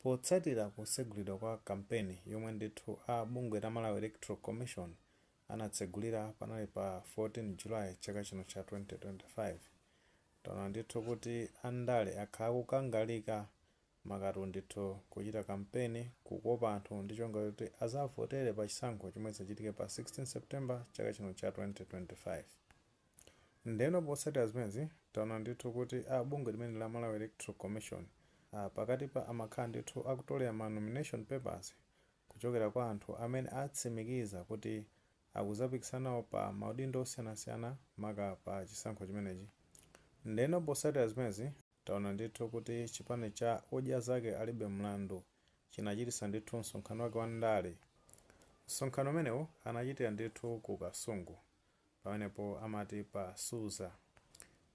Potsatira kutsegulidwa kwa kampeni yomwe ndithu a bungwe la Malawi Electoral Commission anatsegulira panali pa 14 July chaka chino cha 2025, taona ndithu kuti andale akhala akukangalika makatu ndithu kuchita kampeni kukopa anthu ndi cholinga kuti azavotere pa chisankho chomwe chidzachitike pa 16 September chaka chino cha 2025. Ndeno potsatira zimenezi, taona ndithu kuti a bungwe limene la Malawi Electoral Commission pakati pa amakhala ndithu akutolera ma nomination papers kuchokera kwa anthu amene atsimikiza kuti akuzapikisana nawo pa maudindo osiyanasiyana maka pa chisankho chimenechi. Ndeno potsatira zimenezi, taona ndithu kuti chipani cha Odya Zake Alibe Mlandu chinachititsa ndithu msonkhano wake wa ndale. Msonkhano umenewu anachitira ndithu ku Kasungu, pamenepo amati pa Suza.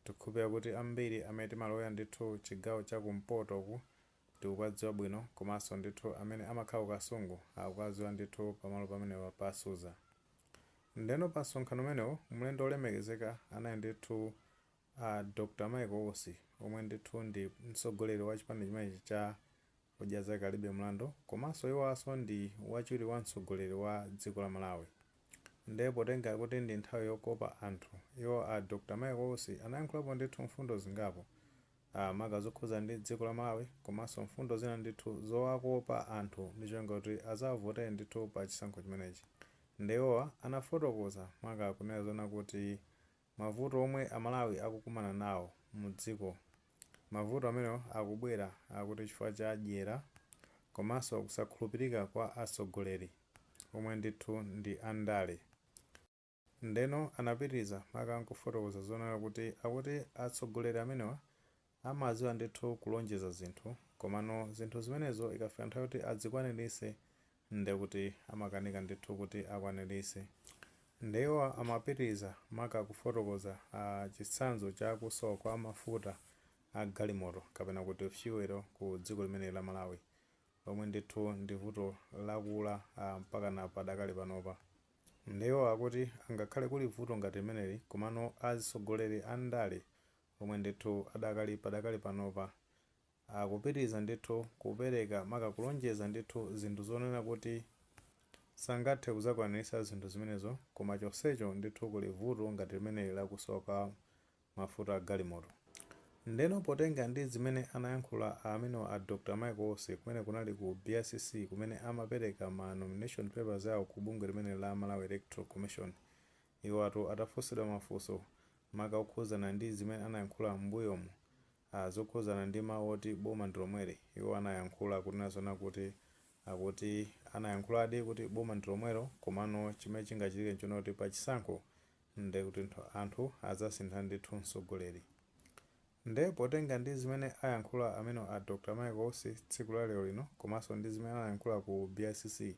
Tikukhulupirira kuti ambiri amene timalowera ndithu chigawo cha kumpotoku tikupadziwa bwino, komanso ndithu amene amakhala ku Kasungu akukadziwa ndithu pamalo pamenepa pa Suza. Ndeno pa msonkhano umenewu, mlendo olemekezeka anali ndithu a Dr Michael Usi, omwe ndithu ndi mtsogoleri wa chipani chimenechi cha Odya Zake Alibe Mlandu, komanso iwonso ndi wachiwiri wa mtsogoleri wa dziko la Malawi. Ndiye potenga kuti ndi nthawi yokopa anthu, iwo a Dr Michael Usi anayankhulapo ndithu mfundo zingapo maka zokhuza ndi dziko la Malawi, komanso mfundo zina ndithu zowakopa anthu ndi cholinga kuti azavotere ndithu pa chisankho chimenechi. Ndiwowa anafotokoza maka kunena zona kuti mavuto omwe Amalawi akukumana nawo mu dziko, mavuto amenewo akubwera akuti chifukwa cha dyera komanso kusakhulupirika kwa atsogoleri omwe ndithu ndi andale. Ndeno anapitiriza maka nkufotokoza zonena kuti akuti atsogoleri amenewa amadziwa ndithu kulonjeza zinthu, komano zinthu zimenezo ikafika nthawi kuti azikwaniritse, ndekuti amakanika ndithu kuti akwaniritse. Ndiwo amapitiriza maka kufotokoza chitsanzo cha kusowa kwa mafuta a galimoto kapena kuti fuel ku dziko limene la Malawi, lomwe ndithu ndi vuto lakula mpaka na padakali panopa. Ndiwo akuti angakhale kuli vuto ngati limeneli, komano atsogoleri a ndale omwe ndithu adakali padakali panopa akupitiriza ndithu kupereka maka kulonjeza ndithu zinthu zonena kuti sangathe kuzakwaniritsa zinthu zimenezo, koma chonsecho ndithu kuli vuto ngati limeneli lakusowa kwa mafuta a galimoto. Ndeno potenga ndi zimene anayankhula amenewa a Dr Michael Usi kumene kunali ku BICC, kumene amapereka ma nomination papers awo ku bungwe limene la Malawi Electoral Commission, iwo atu atafunsidwa mafunso maka okhuzana ndi zimene anayankhula m'mbuyomu zokhuzana ndi mawu oti boma ndi lomweli, iwo anayankhula kunena zona kuti akuti anayankhuladi kuti boma ndi lomwelo, komano chimene chingachitike nchona kuti pachisankho ndekuti anthu adzasintha ndithu mtsogoleri. Nde potenga ndi zimene ayankhula amene a Dr Michael Usi tsiku la lero lino, komanso ndi zimene anayankhula ku BICC,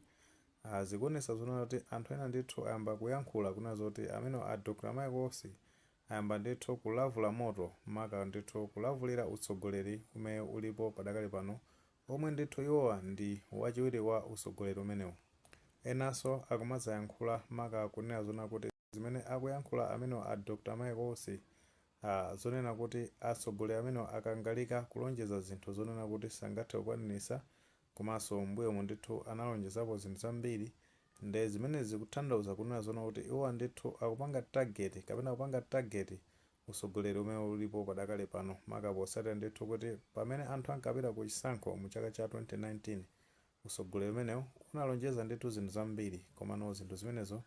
zikuonetsa zonena kuti anthu ena ndithu ayamba kuyankhula kunena zoti amene a Dr Michael Usi ayamba ndithu kulavula moto, maka ndithu kulavulira utsogoleri umene ulipo padakali pano, omwe ndithu iwowa ndi wachiwiri wa utsogoleri umenewu. Enanso akumadzayankhula maka kunena zona kuti zimene akuyankhula amene a Dr Michael Usi zonena kuti atsogoleri amenewa akangalika kulonjeza zinthu zonena kuti sangathe kukwaniritsa, komanso m'mbuyomu ndithu analonjezapo zinthu zambiri, nde zimene zikutanthauza kunena zona kuti iwowa ndithu akupanga target kapena kupanga target utsogoleri umene ulipo padakali pano, maka potsatira ndithu kuti pamene anthu ankapita ku chisankho mu chaka cha 2019, utsogoleri umenewu unalonjeza ndithu zinthu zambiri, komano zinthu zimenezo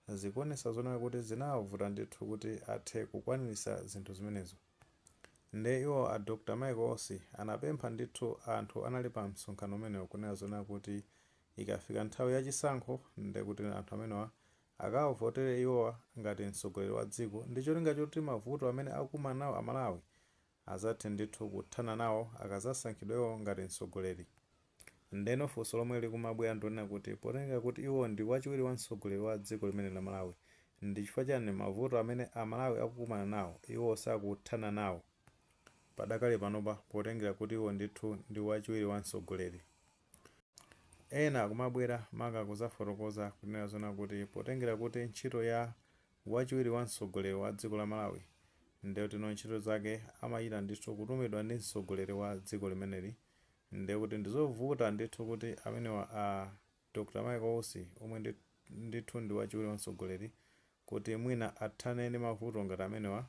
zikuonetsa zonena kuti zinawavuta ndithu kuti athe kukwaniritsa zinthu zimenezo. Nde iwo a Dr Michael Usi anapempha ndithu anthu anali pa msonkhano umenewu kunena zonena kuti ikafika nthawi yachisankho, ndekuti anthu amenewa akawavotere iwowa ngati mtsogoleri wa dziko, ndi cholinga choti mavuto amene akukumana nawo Amalawi azathe ndithu kuthana nawo akazasankhidwa iwo ngati mtsogoleri. Ndeno funso lomwe likumabwera ndionena kuti potenga kuti iwo ndi wachiwiri wa mtsogoleri wa dziko limene la Malawi, ndi chifukwa chani mavuto amene Amalawi akukumana nawo iwo sakuthana nawo padakali panopa, potengera kuti iwo ndithu ndi wachiwiri wa mtsogoleri? Ena akumabwera maka kuzafotokoza kunena zona kuti potengera kuti ntchito ya wachiwiri wa mtsogoleri wa dziko la Malawi, ndekuti ntchito zake amachita ndithu kutumidwa ndi mtsogoleri wa dziko limeneli. Ndekuti ndizovuta ndithu kuti amenewa a Dr Michael Usi, omwe ndithu ndi wachiwiri wa mtsogoleri, kuti mwina athane ndi mavuto ngati amenewa.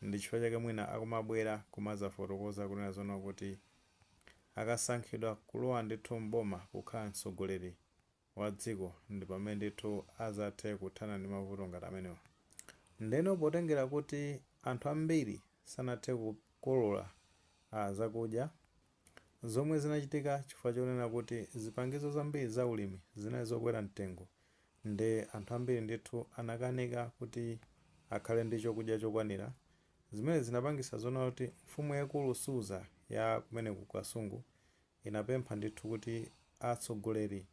Ndi chifukwa chake mwina akumabwera kumazafotokoza kunena zoona kuti akasankhidwa kulowa ndithu mboma kukhala mtsogoleri wa dziko, ndi pamene ndithu azathe kuthana ndi mavuto ngati amenewa. Ndeno potengera kuti anthu ambiri sanathe kukolola zakudya, zomwe zinachitika chifukwa chonena kuti zipangizo zambiri za ulimi zinali zokwera mtengo, nde anthu ambiri ndithu anakanika kuti akhale ndi chokudya chokwanira, zimene zinapangisa zoona kuti mfumu yaikulu Suza ya kumeneku ku Kasungu inapempha ndithu kuti atsogoleri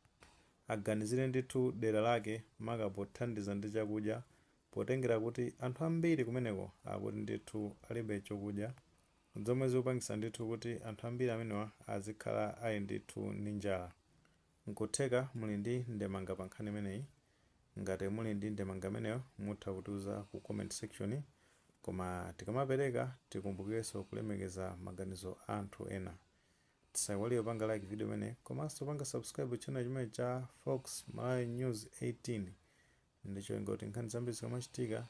aganizire ndithu dera lake, maka pothandiza ndi chakudya, potengera kuti anthu ambiri kumeneko akuti ndithu alibe chokudya, zomwe zikupangisa ndithu kuti anthu ambiri amenewa azikhala ali ndithu ndi njala. Nkutheka muli ndi ndemanga pa nkhani imeneyi. Ngati muli ndi ndemanga imeneyo, mutha kutiuza ku comment section. Koma tikamapereka, tikumbukirenso kulemekeza maganizo a anthu ena. Tisaiwalire panga like video imene, komanso panga subscribe channel chimene cha Fox Malawi News 18, ndicho ngoti nkhani zambiri zikamachitika,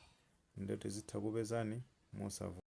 ndoti zitha kupezani mosavuta.